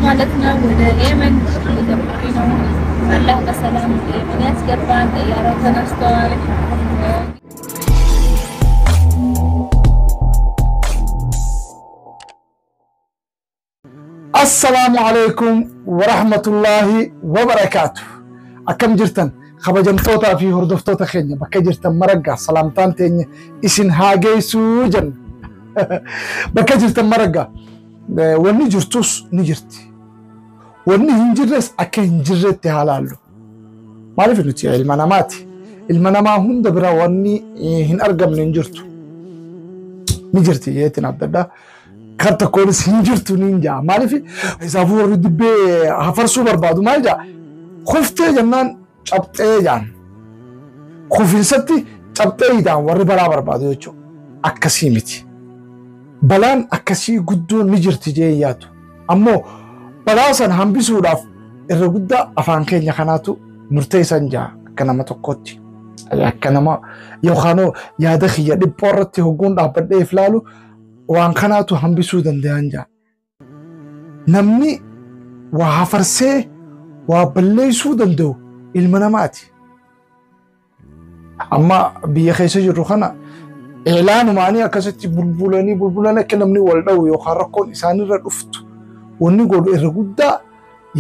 ማለት ነው። ወደ የመን እየገባሁኝ ነው። አላህ በሰላም ወደ የመን ያስገባን። ጠያራው ተነስቷል። Assalaamu alaikum warahmatullaahi wabarakaatu. Akkam jirtan, kabajamtootaa fi hordoftoota keenya bakka jirtan maraggaa, salaamtaan teenya isin haa geessuu jenna. Bakka jirtan maraggaa, wanni jirtus ni jirti. Wanni hin jirres akka hin jirretti haa laallu. Maaliif nuti ilma namaati. Ilma namaa hunda bira wanni hin argamne hin jirtu. Ni jirti jeetiin adda addaa. Kar tokkoonis hin jirtu ni jaa. Maaliif isaafuu warri dibbee hafarsuu barbaadu maal jaa? Kuftee jennaan cabxee jaan. Kufinsatti cabxee jaan warri balaa barbaadu jechuudha. Akkasii miti. Balaan akkasii guddoon ni jirti jee yaadu. Ammoo balaa sana hambisuudhaaf irra guddaa afaan keenya kanaatu murteessan jaa akka nama tokkootti. Akka nama yookaan yaada kiyya dhiphoo irratti hogguun dhaabbadhee if laalu waan kanaatu hambisuu danda'an jaa. Namni waa hafarsee waa balleessuu danda'u ilma namaati. Amma biyya keessa jirru kana eelaanumaanii akkasitti bulbulanii bulbulanii akka namni wal dha'u yookaan rakkoon isaanirra dhuftu wanni godhu irra guddaa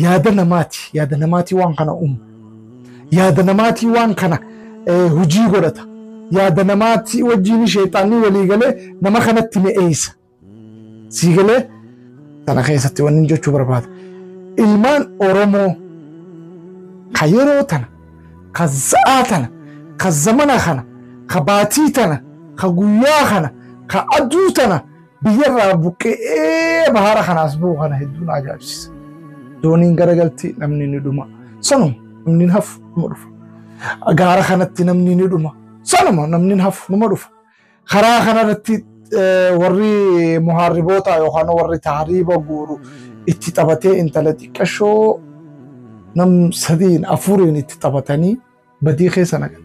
yaada namaati. Yaada namaatii waan kana uumu. Yaada namaatii waan kana hojii godhata. Yaada namaatii wajjin sheexaanni walii galee nama kanatti mi'eessa. Sii galee sana keessatti wanni jechuu barbaada. Ilmaan Oromoo ka yeroo tana, ka za'aa tana, ka zamana kana, ka baatii tana, ka guyyaa kana, ka aduu tana biyyarraa buqqe'ee bahara kanaas bu'u kana hedduun ajaa'ibsiisa. Dooniin garagalti, namni ni dhuma. Sanuma namni hin hafu, numa dhufa. Gaara kanatti namni ni dhuma. Sanuma namni hin hafu, numa dhufa. Karaa kanarratti warri muhaarriboota yookaan warri taariiba guuru itti taphatee intala xiqqashoo nam sadiin afuriin itti taphatanii badii keessa naqan.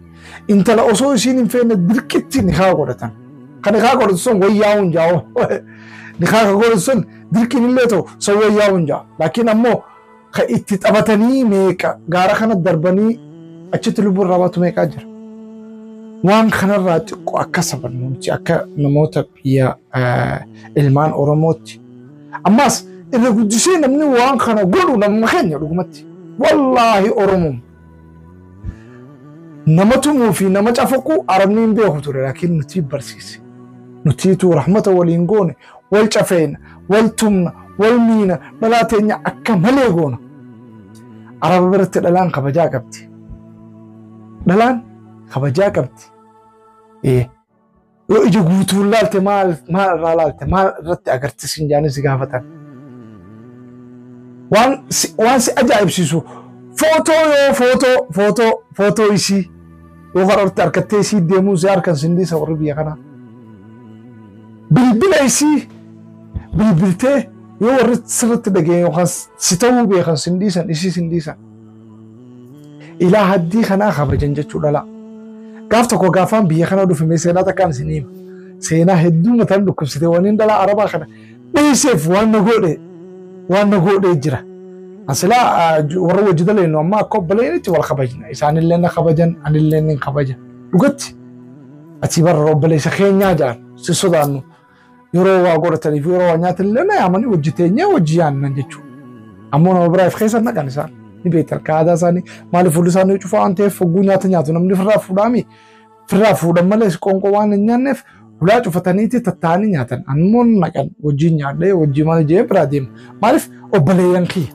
Intala osoo isiin hin feene dirqitti nikaa godhatan. Kan nikaa godhatu sun wayyaa'uun jaa'u. Nikaa kan godhatu sun dirqiin illee ta'u sun wayyaa'uun jaa'u. Laakiin ammoo kan itti taphatanii meeqa gaara kana darbanii achitti lubbuun irraa baatu meeqaa jira. Waan kanarraa xiqqoo akka sabannuuti akka namoota biyya ilmaan Oromootti. Ammas irra guddisee namni waan kana godhu namuma keenya dhugumatti. Wallaahi Oromoon. Nama tumuu fi nama cafaquu Arabni hin beeku ture, laakiin nuti barsiise. Nutiitu rahmata waliin goone, wal cafeena, wal tumna, wal miina, dhalaa teenya akka malee goona. Araba biratti dhalaan kabajaa qabdi. Dhalaan kabajaa qabdi. Yoo ija guutuun laalte maal maal irraa laalte, maal irratti agarsiisin jaanii si gaafatan. Waan si ajaa'ibsiisu footoo yoo footoo isii yoo karoorte harkattee isii deemuu si harkan sindiisa warri biyya kanaa. Bilbila isii bilbiltee yoo warri sirriitti dhageenye yookaan si ta'uu beekan sindiisan isii sindiisan. Ilaa haddii kanaa kabajan jechuu dhala. Gaaf tokko gaafaan biyya kana dhufe mee seenaa takkaan isin hima. Seenaa hedduu mataan dhukkubsite waniin dhalaa Arabaa kana dhiiseef waan na godhee jira. Asilaa warra wajji daleennu amma akka obboleeyyiitti wal kabajna. Isaanillee na kabajan, anillee ni kabaja. Dhugatti ati barra obboleessa keenyaa jaan si sodaannu yeroo waa godhatanii fi yeroo waa nyaatanillee na yaamanii wajji teenyee wajji yaannan jechuudha. Ammoo nama biraa if keessa naqan isaan. Ni beektan akka aadaa isaanii maaliif fuulli isaanii cufaa waan ta'eef hogguu nyaata nyaatu namni firraa fuudhaami. Firraa fuudhan malee qoonqoo waan hin nyaanneef hulaa cufataniiti tattaa'anii nyaatan. Ammoo naqan wajjin nyaadhee wajjii maal jee biraa deema. Maaliif obboleeyyan kiyya.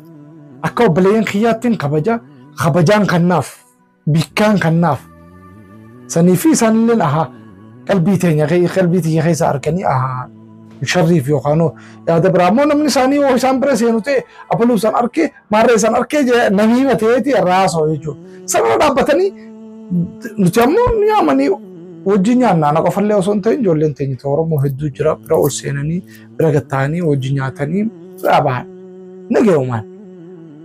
Akka obboleeyyan kiyyaattiin kabaja kabajaan kannaaf bikkaan kannaaf. Sanii fi isaanillee ahaa qalbii teenya qalbii tiyya keessa arganii ahaa sharriif yookaan yaada biraa ammoo namni isaanii yoo isaan bira seenu ta'e abaluu isaan arkee maarree isaan arkee jee namii mateeti irraa haasa'u jechuudha. Sababa dhaabbatanii nuti ammoo ni yaamanii wajjin nyaanna. Ana qofallee osoo hin ta'in ijoolleen teenya Oromoo hedduu jira, bira ol seenanii bira gatta'anii wajjin nyaatanii biraa bahan. Nagayumaan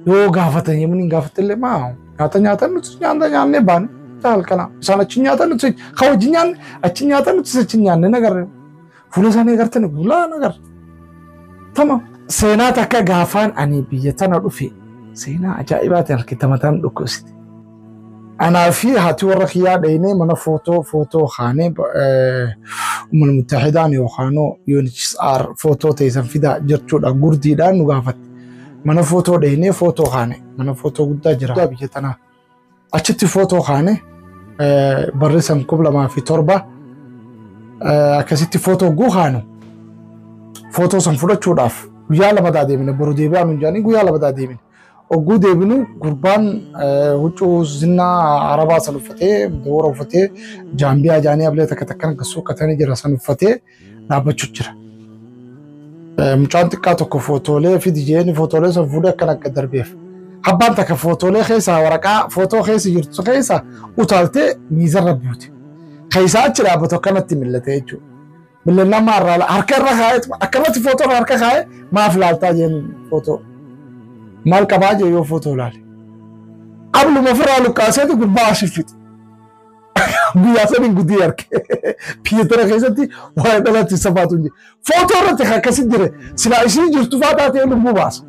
yoo gaafatan yemni hin gaafattillee maa nyaata nyaatan nuti nyaata nyaannee baane halkana isaan achi nyaatan nuti ka wajjin nyaanne achi nyaatan nuti achi nyaanne nagarre fuula isaanii agartani bulaa nagarre. Tamam. Seenaa takka gaafaan ani biyya tana dhufe seenaa ajaa'ibaatiin harkitta mataan dhukkubsite. Anaa fi haati warra kiyyaa dhaynee mana footoo kaanee Ummul Muttahidaan yookaan UNHCR footoo teessan fidaa jechuudhaan gurdiidhaan nu gaafatte. Mana footoo dhaynee footoo kaane, mana footoo guddaa jira biyya tanaa. Achitti footoo kaane, barri san 2007. Akkasitti footoo guukaanu, footoo san fudhachuudhaaf guyyaa 2 deemine. Boru deebi'aa nuun jedhanii guyyaa 2 deemine. Ogguu deebinu gurbaan huccuu zinnaa arabaa san uffatee, dawara uffatee, jaambiyaa jaanii ablee takka takkan akka suuqatanii jira san uffatee dhaabbachuu jira. Mucaan xiqqaa tokko footoolee fidi jeeni footoolee san fuudhee akkana akka darbeef. Abbaan takka footoolee keessaa waraqaa footoo keessa jirtu keessa utaaltee miizarra buute. Keessaa achi dhaabbatu akkanatti mil'ate jechuudha. Mil'annaa maarraa harka irra kaa'ee akkanatti footoo harka kaa'ee maaf laaltaa jeen, footoo. Maal qabaa jee yoo footoo ilaale. Abluma ofirraa luqqaaseetu gurbaa asii fixe. Guyyaa sadiin guddii arge. Biyya tana keessatti waa'ee dhalatti safaatu hin jiru. Footoo irratti akkasi jire silaa isiin jirtu faa taatee lubbuu baasa.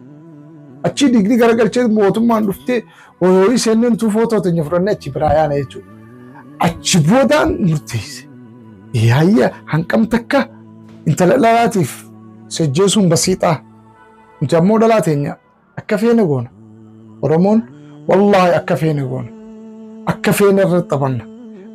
Achii digrii garagalchee mootummaan dhuftee horii seenneen tuu footoo teenya fudhannee achi biraa yaana jechuudha. Achi boodaan murteesse. Yaayya hanqam takka intala dhalaatiif sejjeesuun basiixaa. Nuti ammoo dhalaa teenya akka feene goona. Oromoon wallaahi akka feene goona. Akka feene irratti taphanna.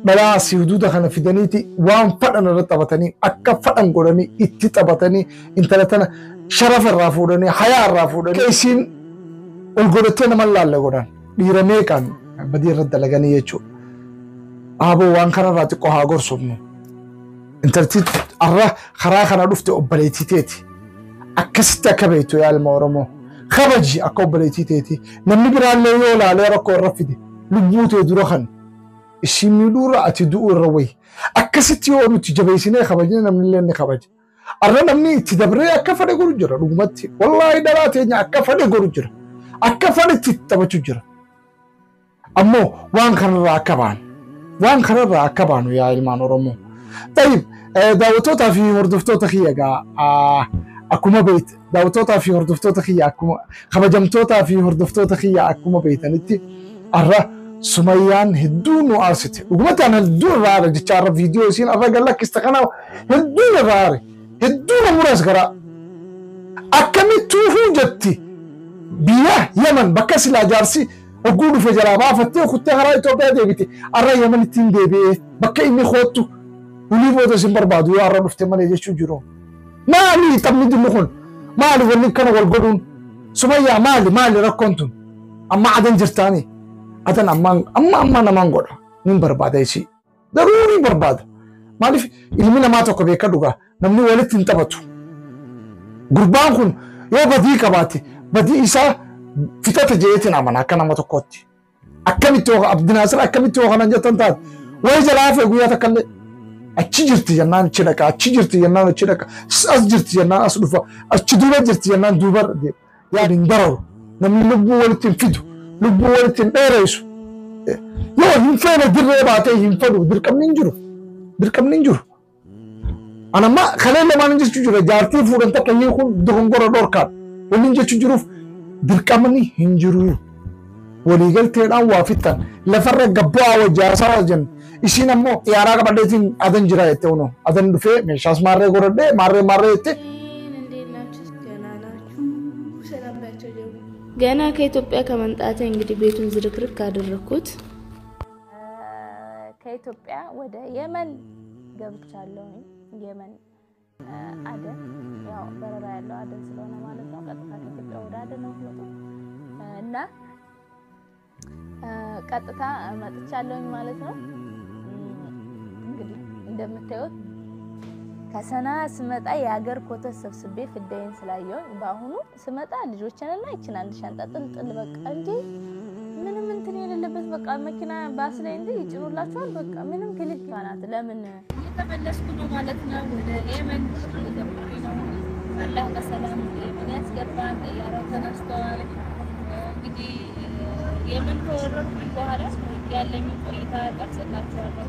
Dhalaa asii huduuda kana fidaniiti waan fadhan irratti taphatanii, akka fadhan godhanii itti taphatanii, intala tana sharafa irraa fuudhanii, hayaa irraa fuudhanii, isiin ol godhattee nama laalle godhan, dhiira meeqaan badii irratti dalaganii jechuudha. Aaboo waan kanarraa xiqqoo haa gorsofnu. Intalti arra karaa kana dhufte obboleettii teeti. Akkasitti akka beektu yaa ilma Oromoo. Kabaji akka obboleettii teeti. Namni biraallee yoo ilaalee rakkoo irra fide lubbuu tee dura kan ishii miidhuurra ati du'uu irra wayi. Akkasitti yoo nuti jabeessinee kabajne namni illee ni kabaja. Arra namni itti dabree akka fedhe godhu jira dhugumatti. Wallaahi dhalaa teenya akka fedhe godhu jira. Akka fedhe itti taphachuu jira. Ammoo waan kanarraa akka baanu. Waan kanarraa akka baanu yaa ilmaan Oromoo. Tayyib, daawwattootaa fi hordoftoota kiyya egaa akkuma beekte, daawwattootaa fi hordoftoota kiyya, akkuma kabajamtootaa fi hordoftoota kiyya, akkuma beektanitti arra Sumayyaan hedduu nu aarsite. Dhugumatti ani hedduu irraa aare jecha arra viidiyoo isiin arra gallakkiste kana hedduu irraa aare. Hedduu na muraas garaa. Akkamittuu jetti biyya Yaman bakka silaa jaarsi hogguu dhufe jalaa baafattee kuttee karaa Itoophiyaa deebite, arra Yaman ittiin deebi'ee bakka inni koottu hulii booda isin barbaadu yoo arra dhufte malee jechuu jiru. Maali taphni dillu kun? Maali wanni kana wal godhuun? Sumayyaa, maali maali rakkoon tun? Amma Adan jirtaani? Adan ammaan amma amma namaan godha. Nin barbaada isii. Garuu ni barbaada. Maaliif ilmi namaa tokko beeka dhugaa namni walitti hin taphatu. Gurbaan kun yoo badii qabaate badii isaa fixate jeetiin amana akka nama tokkootti. Akkamitti yoo Abdinaasir akkamitti yoo kanan jettan taate wayi jalaa hafe guyyaa takka illee achi jirti jennaan achi dhaqa, achi jirti jennaan achi dhaqa, as jirti jennaan as dhufa, achi duuba jirti jennaan duuba deema. Yaad hin dararu, namni lubbuu walitti hin fidu, lubbuu walitti hin dheeressu. Yoo hin feene dirree baatee hin fedhu, dirqamni hin jiru, dirqamni hin jiru. Anamma kalee lamaan jechuu jira, jaartii fuudhan takka hiikuun dogongora dhorkaan waliin jechuu jiruuf dirqamni hin jiru. Waliigalteedhaan waa fixan lafarra gabbu'aa wajjaasaa jennu. Isiin ammoo xiyyaaraa qabadheetiin Adan jira jette, unoo Adan dhufee meeshaas maarree godhadhee maarree maarree jette. እንዴት ናችሁ? ደህና ናችሁ? ሰላም ናቸው። ጀሙ ገና ከኢትዮጵያ ከመምጣቴ እንግዲህ ቤቱን ዝርክርክ አደረኩት። ከኢትዮጵያ ወደ የመን ገብቻለሁ። የመን አደን፣ ያው በረራ ያለው አደን ስለሆነ ማለት ነው። ቀጥታ ከኢትዮጵያ ወደ አደን ነው የምትመጡት እና ቀጥታ መጥቻለሁኝ ማለት ነው። እንግዲህ እንደምታዩት ከሰና ስመጣ የሀገር ኮተት ሰብስቤ ፍዳዬን ስላየሁኝ በአሁኑ ስመጣ ልጆችንና ይችን አንድ ሻንጣ ጥልጥል በቃ እንጂ ምንም እንትን የሌለበት በቃ መኪና ባስ ላይ እንጂ ይጭኑላችኋል። በቃ ምንም ክልክ ናት። ለምን እየተመለስኩ ነው ማለት ነው። ወደ የመን እየገባሁኝ ነው። አላህ በሰላም የመን ያስገባን። ጠያራው ተነስቷል። እንግዲህ የመን ከወረድኩኝ በኋላ ያለኝን ቆይታ ቀርጽላችኋለሁ።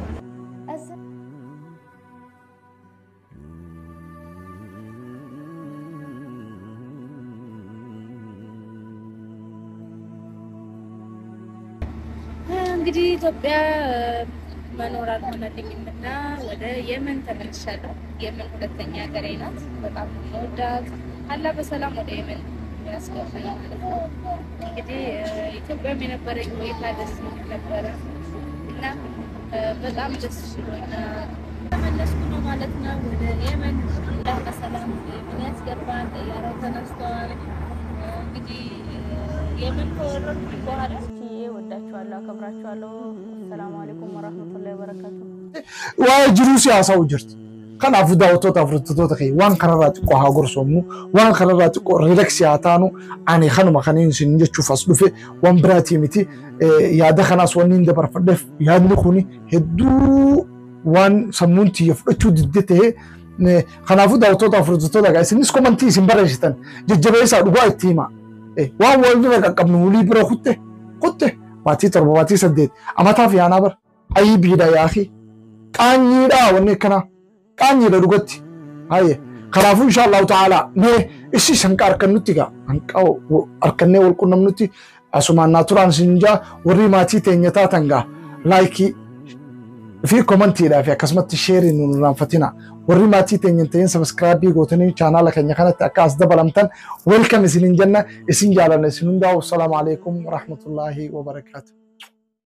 እንግዲህ ኢትዮጵያ መኖር አልሆነልኝም እና ወደ የመን ተመልሻለሁ። የመን ሁለተኛ ሀገሬ ናት። በጣም የምወዳት፣ አላህ በሰላም ወደ የመን ያስገባኝ ማለት ነው። እንግዲህ ኢትዮጵያም የነበረኝ ቆይታ ደስ የሚል ነበረ እና በጣም ደስ ብሎኛል። ተመለስኩ ነው ማለት ነው ወደ የመን። አላህ በሰላም ወደ የመን ያስገባን። ጠያራው ተነስቷል። እንግዲህ የመን ከወረድኩኝ በኋላ ወዳችኋለሁ፣ አከብራችኋለሁ። አሰላሙ አለይኩም ወራህመቱላሂ ወበረካቱ። Waa'ee jiruu siyaasaa jirti. Kanaafuu daawwattoota, hordoftoota kee, waan kanarraa xiqqoo haa gorsoomnu, waan kanarraa xiqqoo relax haa taanu. Ani kanuma kanneen isin jechuuf as dhufe, waan biraatii miti. Yaada kanaas wanni hin dabarfadheef, yaadni kun hedduu waan sammuun tiyya fudhachuu didde ta'ee. Kanaafuu daawwattoota, hordoftoota, egaa isinis comment isin barreessitan jajjabeessaa, dhugaa itti hima. Waan wal bira qaqqabnu walii bira kutte kutte baatii 7, baatii 8 amataaf yaanaa bara ayyibiidha yaaqii qaanyiidha, wanni akkanaa qaanyiidha dhugatti. Haye, kanaafuu insha Allahu ta'ala mee isi hanqa harkannutti gaa hanqa harkannee wal qunnamnutti asumaan naa turaan isin jaa. Warri maatii teenya taatan gaa like fi commentiidhaa fi akkasumatti share nu irraanfatina. Warri maatii teenya hin ta'in subscribe gootanii chaanaala keenya kanatti akka as dabalamtan welcome isinin jenna. Isin jaalanna isin hundaa'u. Assalaamu alaikum warahmatullaahi wabarakaatu.